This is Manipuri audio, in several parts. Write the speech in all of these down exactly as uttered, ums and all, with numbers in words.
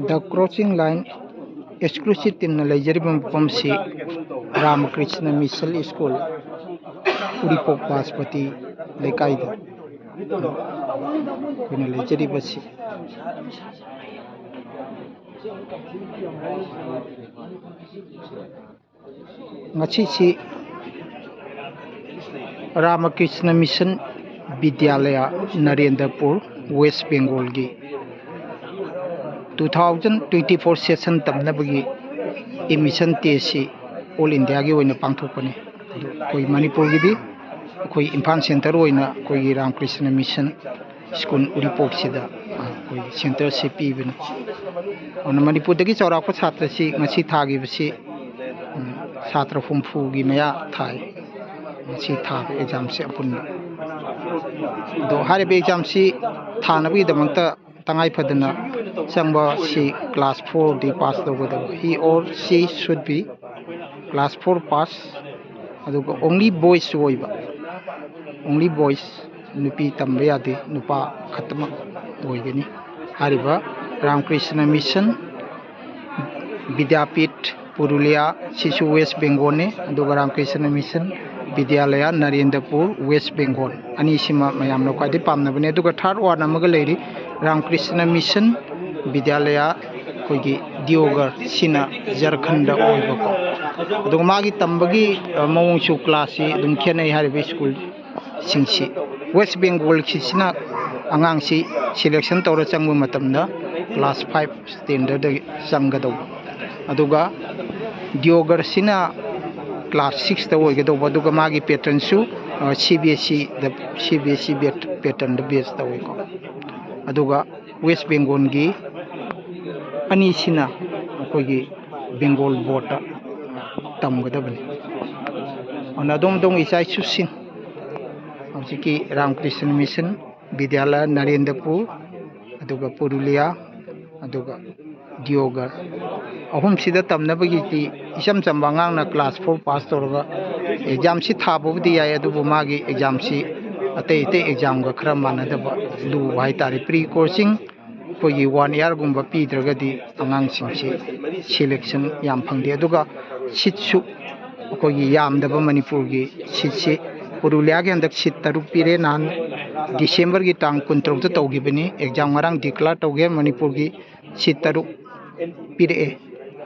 The Crossing Line exclusive teamꯅ ꯂꯩꯖꯔꯤꯕ ꯃꯐꯝꯁꯤ ꯔꯥꯃꯀ꯭ꯔꯤꯁꯅ ꯃꯤꯁꯟ ꯁ꯭ꯀꯨꯜ, ꯎꯔꯤꯄꯣꯛ ꯕꯥꯁꯄꯇꯤ ꯂꯩꯀꯥꯏꯗ ꯑꯩꯈꯣꯏꯅ ꯂꯩꯖꯔꯤꯕꯁꯤ꯫ ꯉꯁꯤꯁꯤ ꯔꯥꯃꯀ꯭ꯔꯤꯁꯅ ꯃꯤꯁꯟ ꯕꯤꯗ꯭ꯌꯥꯂꯌꯥ, ꯅꯔꯦꯟꯗ꯭ꯔꯄꯨꯔ, ꯋꯦꯁ ꯕꯦꯡꯒꯣꯜꯒꯤ two thousand twenty four session ꯇꯝꯅꯕꯒꯤ admission testꯁꯤ all Indiaꯒꯤ ꯑꯣꯏꯅ ꯄꯥꯡꯊꯣꯛꯄꯅꯤ꯫ ꯑꯗꯨ ꯑꯩꯈꯣꯏ ꯃꯅꯤꯄꯨꯔꯒꯤꯗꯤ ꯑꯩꯈꯣꯏ ꯏꯝꯐꯥꯜ centre ꯑꯣꯏꯅ ꯑꯩꯈꯣꯏꯒꯤ ꯔꯥꯃꯀ꯭ꯔꯤꯁꯅ ꯃꯤꯁꯟ ꯁ꯭ꯀꯨꯜ ꯎꯔꯤꯄꯣꯛꯁꯤꯗ ꯑꯩꯈꯣꯏ centreꯁꯤ ꯄꯤꯕꯅꯤ꯫ ꯑꯗꯨꯅ ꯃꯅꯤꯄꯨꯔꯗꯒꯤ ꯆꯥꯎꯔꯥꯛꯄ ꯁꯥꯇ꯭ꯔꯁꯤ ꯉꯁꯤ ꯊꯥꯈꯤꯕꯁꯤ, ꯎꯝ, ꯁꯥꯇ꯭ꯔ ꯍꯨꯝꯐꯨꯒꯤ ꯃꯌꯥ ꯊꯥꯏ꯫ ꯉꯁꯤ ꯊꯥꯕ examꯁꯤ ꯑꯄꯨꯟꯕ꯫ ꯑꯗꯣ ꯍꯥꯏꯔꯤꯕ examꯁꯤ ꯊꯥꯅꯕꯒꯤꯗꯃꯛꯇ ꯇꯉꯥꯏ ꯐꯗꯅ ꯆꯪꯕ ꯁꯤ class fourꯗꯤ pass ꯇꯧꯒꯗꯕ꯫ He or she should be class four pass꯫ ꯑꯗꯨꯒ only boys ꯑꯣꯏꯕ, only boys, ꯅꯨꯄꯤ ꯇꯝꯕ ꯌꯥꯗꯦ, ꯅꯨꯄꯥ ꯈꯛꯇꯃꯛ ꯑꯣꯏꯒꯅꯤ꯫ ꯍꯥꯏꯔꯤꯕ ꯔꯥꯃꯀ꯭ꯔꯤꯁꯅ ꯃꯤꯁꯟ ꯕꯤꯗ꯭ꯌꯥꯄꯤꯊ ꯄꯨꯔꯨꯂꯤꯌꯥ, ꯁꯤꯁꯨ ꯋꯦꯁ ꯕꯦꯡꯒꯣꯜꯅꯤ꯫ ꯑꯗꯨꯒ ꯔꯥꯃꯀ꯭ꯔꯤꯁꯅ ꯃꯤꯁꯟ ꯕꯤꯗ꯭ꯌꯥꯂꯌꯥ, ꯅꯔꯦꯟꯗ꯭ꯔꯄꯨꯔ, ꯋꯦꯁ ꯕꯦꯡꯒꯣꯜ, ꯑꯅꯤꯁꯤꯃ ꯃꯌꯥꯝꯅ ꯈ꯭ꯋꯥꯏꯗꯒꯤ ꯄꯥꯝꯅꯕꯅꯤ꯫ ꯑꯗꯨꯒ third one ꯑꯃꯒ ꯂꯩꯔꯤ, ꯔꯥꯃꯀ꯭ꯔꯤꯁꯅ ꯃꯤꯁꯟ ꯕꯤꯗ꯭ꯌꯥꯂꯌꯥ, ꯑꯩꯈꯣꯏꯒꯤ ꯗꯤꯌꯣꯒꯔ, ꯁꯤꯅ ꯖꯔꯈꯟꯗ ꯑꯣꯏꯕꯀꯣ꯫ ꯑꯗꯨꯒ ꯃꯥꯒꯤ ꯇꯝꯕꯒꯤ, ꯑ, ꯃꯑꯣꯡꯁꯨ classꯁꯤ ꯑꯗꯨꯝ ꯈꯦꯠꯅꯩ ꯍꯥꯏꯔꯤꯕ ꯁ꯭ꯀꯨꯜꯁꯤꯡꯁꯤ꯫ ꯋꯦꯁ ꯕꯦꯡꯒꯣꯜꯒꯤꯁꯤꯅ ꯑꯉꯥꯡꯁꯤ selection ꯇꯧꯔ ꯆꯪꯕ ꯃꯇꯝꯗ class five standardꯗꯒꯤ ꯆꯪꯒꯗꯧꯕ꯫ ꯑꯗꯨꯒ ꯗꯤꯌꯣꯒꯔꯁꯤꯅ class sixꯇ ꯑꯣꯏꯒꯗꯧꯕ꯫ ꯑꯗꯨꯒ ꯃꯥꯒꯤ patternꯁꯨ, ꯑ, CBSEꯗ, CBSE patternꯗ base ꯇꯧꯋꯤꯀꯣ꯫ ꯑꯗꯨꯒ ꯋꯦꯁ ꯕꯦꯡꯒꯣꯜꯒꯤ ꯑꯅꯤꯁꯤꯅ ꯑꯩꯈꯣꯏꯒꯤ ꯕꯦꯡꯒꯣꯜ ꯕꯣꯔꯗꯇ ꯇꯝꯒꯗꯕꯅꯤ꯫ ꯑꯗꯨꯅ ꯑꯗꯣꯝ ꯑꯗꯣꯝꯒꯤ ꯏꯆꯥ ꯏꯁꯨꯁꯤꯡ ꯍꯧꯖꯤꯛꯀꯤ ꯔꯥꯃꯀ꯭ꯔꯤꯁꯅ ꯃꯤꯁꯟ ꯕꯤꯗ꯭ꯌꯥꯂꯌꯥ, ꯅꯔꯦꯟꯗ꯭ꯔꯄꯨꯔ, ꯑꯗꯨꯒ ꯄꯨꯔꯨꯂꯤꯌꯥ, ꯑꯗꯨꯒ ꯗꯤꯌꯣꯒꯔ ꯑꯍꯨꯝꯁꯤꯗ ꯇꯝꯅꯕꯒꯤꯗꯤ ꯏꯆꯝ ꯆꯝꯕ ꯑꯉꯥꯡꯅ class four pass ꯇꯧꯔꯒ examꯁꯤ ꯊꯥꯕꯕꯨꯗꯤ ꯌꯥꯏ, ꯑꯗꯨꯕꯨ ꯃꯥꯒꯤ examꯁꯤ ꯑꯇꯩ ꯑꯇꯩ examꯒ ꯈꯔ ꯃꯥꯟꯅꯗꯕ, ꯂꯨꯕ ꯍꯥꯏꯇꯥꯔꯦ꯫ Pre coaching ꯑꯩꯈꯣꯏꯒꯤ ꯋꯥꯟ ꯏꯌꯥꯔꯒꯨꯝꯕ ꯄꯤꯗ꯭ꯔꯒꯗꯤ ꯑꯉꯥꯡꯁꯤꯡꯁꯤ ꯁꯦꯂꯦꯛꯁꯟ ꯌꯥꯝ ꯐꯪꯗꯦ꯫ ꯑꯗꯨꯒ ꯁꯤꯠꯁꯨ ꯑꯩꯈꯣꯏꯒꯤ ꯌꯥꯝꯗꯕ ꯃꯅꯤꯄꯨꯔꯒꯤ ꯁꯤꯠꯁꯤ, ꯄꯨꯔꯨꯂꯤꯌꯥꯒꯤ ꯍꯟꯗꯛ ꯁꯤꯠ ꯇꯔꯨꯛ ꯄꯤꯔꯦ꯫ ꯅꯍꯥꯟ ꯗꯤꯁꯦꯝꯕꯔꯒꯤ ꯇꯥꯡ ꯀꯨꯟꯇꯔꯨꯛꯇ ꯇꯧꯈꯤꯕꯅꯤ ꯑꯦꯛꯖꯥꯝ, ꯉꯔꯥꯡ ꯗꯤꯀ꯭ꯂꯦꯌꯔ ꯇꯧꯒꯦ꯫ ꯃꯅꯤꯄꯨꯔꯒꯤ ꯁꯤꯠ ꯇꯔꯨꯛ ꯄꯤꯔꯛꯑꯦ꯫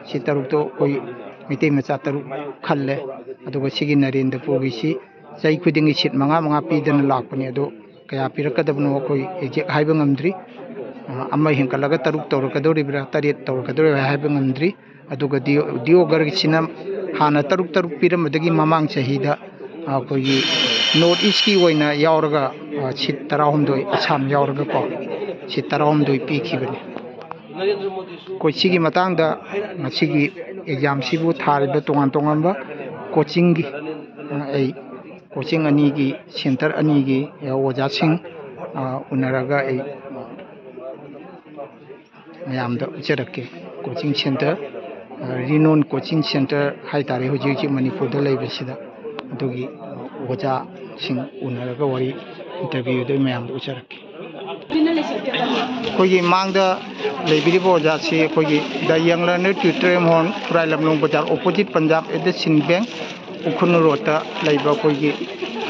ꯁꯤꯠ ꯇꯔꯨꯛꯇꯣ ꯑꯩꯈꯣꯏ ꯃꯩꯇꯩ ꯃꯆꯥ ꯇꯔꯨꯛ ꯈꯜꯂꯦ꯫ ꯑꯗꯨꯒ ꯁꯤꯒꯤ ꯅꯔꯦꯟꯗ꯭ꯔꯄꯨꯔꯒꯤꯁꯤ ꯆꯍꯤ ꯈꯨꯗꯤꯡꯒꯤ ꯁꯤꯠ ꯃꯉꯥ ꯃꯉꯥ ꯄꯤꯗꯅ ꯂꯥꯛꯄꯅꯤ꯫ ꯑꯗꯣ ꯀꯌꯥ ꯄꯤꯔꯛꯀꯗꯕꯅꯣ ꯑꯩꯈꯣꯏ ꯑꯦꯛꯖꯦꯛ ꯍꯥꯏꯕ ꯉꯝꯗ꯭ꯔꯤ꯫ ꯑ, ꯑꯃ ꯍꯦꯟꯒꯠꯂꯒ ꯇꯔꯨꯛ ꯇꯧꯔꯛꯀꯗꯧꯔꯤꯕ꯭ꯔꯥ, ꯇꯔꯦꯠ ꯇꯧꯔꯛꯀꯗꯧꯔꯤꯕ꯭ꯔꯥ ꯍꯥꯏꯕ ꯉꯝꯗ꯭ꯔꯤ꯫ ꯑꯗꯨꯒ ꯗꯤꯑꯣ-, ꯗꯤꯑꯣꯒꯔꯒꯤꯁꯤꯅ ꯍꯥꯟꯅ ꯇꯔꯨꯛ ꯇꯔꯨꯛ ꯄꯤꯔꯝꯕꯗꯒꯤ ꯃꯃꯥꯡ ꯆꯍꯤꯗ ꯑꯩꯈꯣꯏꯒꯤ ꯅꯣꯔꯠ ꯏꯁꯀꯤ ꯑꯣꯏꯅ ꯌꯥꯎꯔꯒ, ꯑ, ꯁꯤꯠ ꯇꯔꯥꯍꯨꯝꯗꯣꯏ, ꯑꯁꯥꯝ ꯌꯥꯎꯔꯒꯀꯣ, ꯁꯤꯠ ꯇꯔꯥꯍꯨꯝꯗꯣꯏ ꯄꯤꯈꯤꯕꯅꯤ꯫ ꯑꯩꯈꯣꯏ ꯁꯤꯒꯤ ꯃꯇꯥꯡꯗ ꯉꯁꯤꯒꯤ ꯑꯦꯛꯖꯥꯝꯁꯤꯕꯨ ꯊꯥꯔꯤꯕ ꯇꯣꯉꯥꯟ ꯇꯣꯉꯥꯟꯕ ꯀꯣꯆꯤꯡꯒꯤ, ꯑ, ꯑꯩ ꯀꯣꯆꯤꯡ ꯑꯅꯤꯒꯤ, ꯁꯦꯟꯇꯔ ꯑꯅꯤꯒꯤ ꯑꯣꯖꯥꯁꯤꯡ, ꯑ, ꯎꯅꯔꯒ ꯑꯩ ꯃꯌꯥꯝꯗ ꯎꯠꯆꯔꯛꯀꯦ꯫ ꯀꯣꯆꯤꯡ ꯁꯦꯟꯇꯔ, ꯑ, ꯔꯤꯅꯣꯟ ꯀꯣꯆꯤꯡ ꯁꯦꯟꯇꯔ ꯍꯥꯏ ꯇꯥꯔꯦ ꯍꯧꯖꯤꯛ ꯍꯧꯖꯤꯛ ꯃꯅꯤꯄꯨꯔꯗ ꯂꯩꯕꯁꯤꯗ, ꯑꯗꯨꯒꯤ ꯑꯣꯖꯥꯁꯤꯡ ꯎꯅꯔꯒ ꯋꯥꯔꯤ, ꯏꯟꯇꯔꯚ꯭ꯌꯨꯗ ꯃꯌꯥꯝꯗ ꯎꯠꯆꯔꯛꯀꯦ꯫ ꯑꯩꯈꯣꯏꯒꯤ ꯃꯥꯡꯗ ꯂꯩꯕꯤꯔꯤꯕ ꯑꯣꯖꯥꯁꯤ ꯑꯩꯈꯣꯏꯒꯤ The Young Learner Tutorial Home, ꯈꯨꯔꯥꯏ ꯂꯝꯂꯣꯡ ꯕꯖꯥꯔ, ꯑꯣꯄꯣꯖꯤꯠ ꯄꯟꯖꯥꯕ ꯑꯦꯟ ꯁꯤꯟ ꯕꯦꯡ, ꯎꯈ꯭ꯔꯨꯜ ꯔꯣꯗꯇ ꯂꯩꯕ ꯑꯩꯈꯣꯏꯒꯤ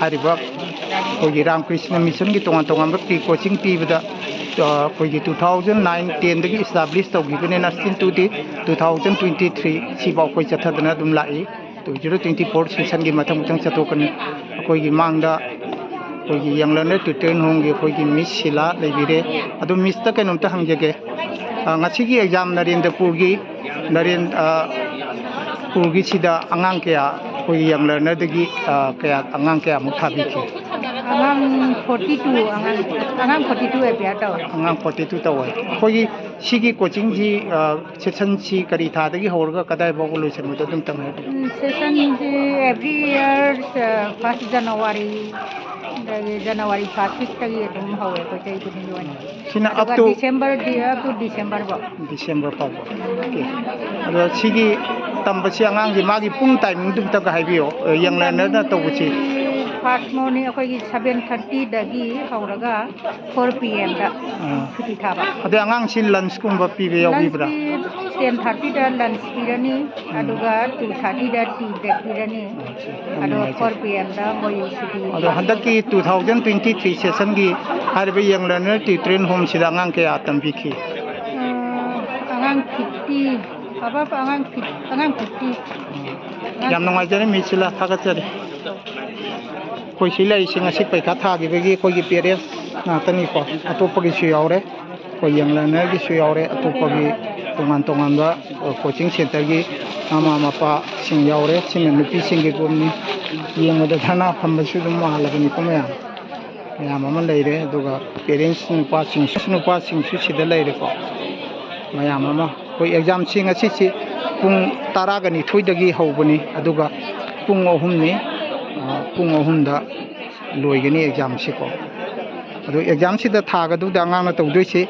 ꯍꯥꯏꯔꯤꯕ ꯑꯩꯈꯣꯏꯒꯤ ꯔꯥꯝ ꯀ꯭ꯔꯤꯁꯅ ꯃꯤꯁꯟꯒꯤ ꯇꯣꯉꯥꯟ ꯇꯣꯉꯥꯟꯕ ꯄ꯭ꯔꯤ ꯀꯣꯆꯤꯡ ꯄꯤꯕꯗ, ꯑ, ꯑꯩꯈꯣꯏꯒꯤ two thousand nine ten ꯗꯒꯤ establish ꯇꯧꯈꯤꯕꯅꯤꯅ, since to the two thousand twenty three ꯁꯤꯐꯥꯎ ꯑꯩꯈꯣꯏ ꯆꯠꯊꯗꯅ ꯑꯗꯨꯝ ꯂꯥꯛꯏ꯫ Two zero twenty four session ꯒꯤ ꯃꯊꯪ ꯃꯊꯪ ꯆꯠꯊꯣꯛꯀꯅꯤ꯫ ꯑꯩꯈꯣꯏꯒꯤ ꯃꯥꯡꯗ ꯑꯩꯈꯣꯏꯒꯤ Young Learner Tutorial Home ꯒꯤ ꯑꯩꯈꯣꯏꯒꯤ ꯃꯤꯁ ꯁꯤꯂꯥ ꯂꯩꯕꯤꯔꯦ꯫ ꯑꯗꯨ ꯃꯤꯁꯇ ꯀꯩꯅꯣꯝꯇ ꯍꯪꯖꯒꯦ꯫ ꯑ, ꯉꯁꯤꯒꯤ ꯑꯦꯛꯖꯥꯝ ꯅꯔꯦꯟꯗ꯭ꯔꯄꯨꯔꯒꯤ, ꯅꯔꯦꯟ-, ꯑ, ꯄꯨꯔꯒꯤꯁꯤꯗ ꯑꯉꯥꯡ ꯀꯌꯥ ꯑꯩꯈꯣꯏꯒꯤ Young Learner ꯗꯒꯤ, ꯑ, ꯀꯌꯥ, ꯑꯉꯥꯡ ꯀꯌꯥꯃꯨꯛ ꯊꯥꯕꯤꯈꯤ? ꯑꯉꯥꯡ forty two, ꯑꯉꯥꯡ, ꯑꯉꯥꯡ forty two appear ꯇꯧꯋꯦ꯫ ꯑꯉꯥꯡ forty two ꯇꯧꯋꯦ꯫ ꯑꯩꯈꯣꯏꯒꯤ ꯁꯤꯒꯤ ꯀꯣꯆꯤꯡꯁꯤ, ꯑ, ꯁꯦꯁꯟꯁꯤ ꯀꯔꯤ ꯊꯥꯗꯒꯤ ꯍꯧꯔꯒ ꯀꯗꯥꯏ ꯐꯥꯎꯕ ꯂꯣꯏꯁꯤꯟꯕꯗꯣ ꯑꯗꯨꯝꯇꯪ ꯍꯥꯏꯕꯤꯌꯨ꯫ ꯎꯝ, ꯁꯦꯁꯟꯁꯦ every year, ꯑ, first January, ꯑꯗꯒꯤ January first week ꯇꯒꯤ ꯑꯗꯨꯝ ꯍꯧꯋꯦ ꯑꯩꯈꯣꯏ ꯆꯍꯤ ꯈꯨꯗꯤꯡꯒꯤ ꯑꯣꯏꯅ꯫ ꯁꯤꯅ ꯑꯗꯨꯒ up to December D, up to December ꯐꯥꯎ꯫ December ꯐꯥꯎꯕ꯫ Okay꯫ ꯑꯗꯣ ꯁꯤꯒꯤ ꯇꯝꯕꯁꯤ ꯑꯉꯥꯡꯁꯤ ꯃꯥꯒꯤ ꯄꯨꯡ timing ꯗꯨ ꯑꯝꯇꯒ ꯍꯥꯏꯕꯤꯌꯣ, ꯑ, Young Learner ꯅ ꯇꯧꯕꯁꯤ꯫ ꯀ꯭ꯂꯥꯁ ꯃꯣꯔꯅꯤꯡ ꯑꯩꯈꯣꯏꯒꯤ ꯁꯚꯦꯟ ꯊꯥꯔꯇꯤꯗꯒꯤ ꯍꯧꯔꯒ ꯐꯣꯔ ꯄꯤ ꯑꯦꯝꯗ ꯑꯥ꯫ ꯁꯨꯇꯤ ꯊꯥꯕ꯫ ꯑꯗꯩ ꯑꯉꯥꯡꯁꯤ ꯂꯟꯁꯀꯨꯝꯕ ꯄꯤꯕ ꯌꯥꯎꯕꯤꯕ꯭ꯔꯥ? ꯂꯟꯁꯇꯤ ꯇꯦꯟ ꯊꯥꯔꯇꯤꯗ ꯂꯟꯁ ꯄꯤꯔꯅꯤ, ꯑꯗꯨꯒ ꯇꯨ ꯊꯥꯔꯇꯤꯗ ꯇꯤ ꯕ꯭ꯔꯦꯛ ꯄꯤꯔꯅꯤ, ꯌꯥꯝ ꯑꯗꯨꯒ ꯅꯨꯡꯉꯥꯏꯖꯔꯦ꯫ ꯐꯣꯔ ꯄꯤ ꯑꯦꯝꯗ ꯃꯣꯏ ꯁꯨꯇꯤ꯫ ꯑꯗꯣ ꯍꯟꯗꯛꯀꯤ ꯇꯨ ꯊꯥꯎꯖꯟ ꯇ꯭ꯋꯦꯟꯇꯤ ꯊ꯭ꯔꯤ ꯁꯦꯁꯟꯒꯤ ꯍꯥꯏꯔꯤꯕ ꯌꯪ ꯂꯔꯅꯔ ꯇ꯭ꯌꯨꯇꯣꯔꯤꯌꯦꯜ ꯍꯣꯝꯁꯤꯗ ꯑꯉꯥꯡ ꯀꯌꯥ ꯇꯝꯕꯤꯈꯤ? ꯑꯥ, ꯑꯉꯥꯡ ꯐꯤꯐꯇꯤ, ꯑꯕꯞ ꯑꯉꯥꯡ ꯐꯤꯐ-, ꯑꯉꯥꯡ ꯐꯤꯐꯇꯤ꯫ ꯌꯥꯝ ꯅꯨꯡꯉꯥꯏꯖꯔꯦ, ꯃꯤꯁ ꯁꯤꯂꯥ, ꯊꯥꯒꯠꯆꯔꯤ꯫ ꯑꯩꯈꯣꯏ ꯁꯤ ꯂꯩꯔꯤꯁꯤꯡ ꯑꯁꯤ ꯄꯩꯈꯥ ꯊꯥꯈꯤꯕꯒꯤ ꯑꯩꯈꯣꯏꯒꯤ ꯄꯦꯔꯦꯟꯁ ꯉꯥꯛꯇꯅꯤꯀꯣ, ꯑꯇꯣꯞꯄꯒꯤꯁꯨ ꯌꯥꯎꯔꯦ, ꯑꯩꯈꯣꯏ ꯌꯪ ꯂꯔꯅꯔꯒꯤꯁꯨ ꯌꯥꯎꯔꯦ, ꯑꯇꯣꯞꯄꯒꯤ ꯇꯣꯉꯥꯟ ꯇꯣꯉꯥꯟꯕ ꯀꯣꯆꯤꯡ ꯁꯦꯟꯇꯔꯒꯤ ꯃꯃꯥ ꯃꯄꯥꯁꯤꯡ ꯌꯥꯎꯔꯦ꯫ ꯁꯤꯅ ꯅꯨꯄꯤꯁꯤꯡꯒꯤ ꯒ꯭ꯔꯨꯞꯅꯤ꯫ ꯌꯦꯡꯕꯗ ꯙꯔꯅꯥ ꯐꯝꯕꯁꯨ ꯑꯗꯨꯝ ꯃꯥꯜꯂꯕꯅꯤꯀꯣ ꯃꯌꯥꯝ꯫ ꯃꯌꯥꯝ ꯑꯃ ꯂꯩꯔꯦ꯫ ꯑꯗꯨꯒ ꯄꯦꯔꯦꯟꯁ ꯅꯨꯄꯥꯁꯤꯡ, ꯅꯨꯄꯥꯁꯤꯡꯁꯨ ꯁꯤꯗ ꯂꯩꯔꯦꯀꯣ꯫ ꯃꯌꯥꯝ ꯑꯃ, ꯑꯩꯈꯣꯏ ꯑꯦꯛꯖꯥꯝꯁꯤ ꯉꯁꯤꯁꯤ ꯄꯨꯡ ꯇꯔꯥꯒ ꯅꯤꯊꯣꯏꯗꯒꯤ ꯍꯧꯕꯅꯤ, ꯑꯗꯨꯒ ꯄꯨꯡ ꯑꯍꯨꯝꯅꯤ꯫ ꯑ, ꯄꯨꯡ ꯑꯍꯨꯝꯗ ꯂꯣꯏꯒꯅꯤ ꯑꯦꯛꯖꯥꯝꯁꯤꯀꯣ꯫ ꯑꯗꯨ ꯑꯦꯛꯖꯥꯝꯁꯤꯗ ꯊꯥꯒꯗꯧꯗ ꯑꯉꯥꯡꯅ ꯇꯧꯗꯣꯏꯁꯤ,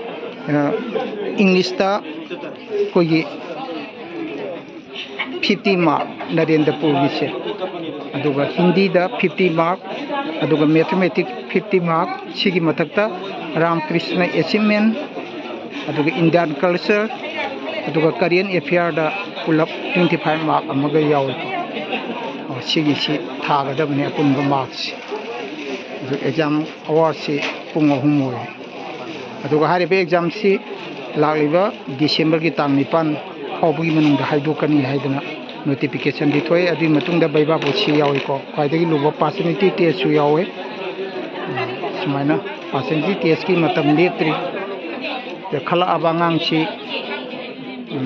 ꯑ, ꯏꯪꯂꯤꯁꯇ ꯑꯩꯈꯣꯏꯒꯤ ꯐꯤꯐꯇꯤ ꯃꯥꯔꯛ ꯅꯔꯦꯟꯗ꯭ꯔꯄꯨꯔꯒꯤꯁꯦ, ꯑꯗꯨꯒ ꯍꯤꯟꯗꯤꯗ ꯐꯤꯐꯇꯤ ꯃꯥꯔꯛ, ꯑꯗꯨꯒ ꯃꯦꯊꯃꯦꯇꯤꯛ ꯐꯤꯐꯇꯤ ꯃꯥꯔꯛ, ꯁꯤꯒꯤ ꯃꯊꯛꯇ ꯔꯥꯝ ꯀ꯭ꯔꯤꯁꯅ ꯑꯦꯆꯤꯞꯃꯦꯟ, ꯑꯗꯨꯒ ꯏꯟꯗꯤꯌꯥꯟ ꯀꯜꯆꯔ, ꯑꯗꯨꯒ ꯀꯔꯦꯟ ꯑꯦꯐꯤꯌꯥꯔꯗ ꯄꯨꯂꯞ ꯇ꯭ꯋꯦꯟꯇꯤ ꯐꯥꯏꯚ ꯃꯥꯔꯛ ꯑꯃꯒ ꯌꯥꯎꯏꯀꯣ꯫ ꯑꯣ, ꯁꯤꯒꯤꯁꯤ ꯊꯥꯒꯗꯕꯅꯤ ꯑꯄꯨꯟꯕ ꯃꯥꯔꯛꯁꯤ꯫ ꯑꯗꯨ ꯑꯦꯛꯖꯥꯝ ꯑꯋꯥꯔꯁꯤ ꯄꯨꯡ ꯑꯍꯨꯝ ꯑꯣꯏ꯫ ꯑꯗꯨꯒ ꯍꯥꯏꯔꯤꯕ ꯑꯦꯛꯖꯥꯝꯁꯤ ꯂꯥꯛꯂꯤꯕ ꯗꯤꯁꯦꯝꯕꯔꯒꯤ ꯇꯥꯡ ꯅꯤꯄꯥꯟ ꯐꯥꯎꯕꯒꯤ ꯃꯅꯨꯡꯗ ꯍꯥꯏꯗꯣꯛꯀꯅꯤ ꯍꯥꯏꯗꯅ ꯅꯣꯇꯤꯐꯤꯀꯦꯁꯟꯗꯤ ꯊꯣꯛꯑꯦ꯫ ꯑꯗꯨꯒꯤ ꯃꯇꯨꯡꯗ ꯚꯩꯚꯥ ꯄꯣꯠꯁꯤ ꯌꯥꯎꯏꯀꯣ, ꯈ꯭ꯋꯥꯏꯗꯒꯤ ꯂꯨꯕ ꯄꯥꯔꯁꯅꯦꯂꯤꯇꯤ ꯇꯦꯁꯁꯨ ꯌꯥꯎꯋꯦ꯫ ꯁꯨꯃꯥꯏꯅ ꯄꯥꯔꯁꯅꯦꯂꯤꯇꯤ ꯇꯦꯁꯀꯤ ꯃꯇꯝ ꯂꯦꯞꯇ꯭ꯔꯤ꯫ ꯈꯜꯂꯛꯑꯕ ꯑꯉꯥꯡꯁꯤ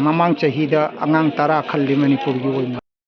ꯃꯃꯥꯡ ꯆꯍꯤꯗ ꯑꯉꯥꯡ ꯇꯔꯥ ꯈꯜꯂꯤ ꯃꯅꯤꯄꯨꯔꯒꯤ ꯑꯣꯏꯅ꯫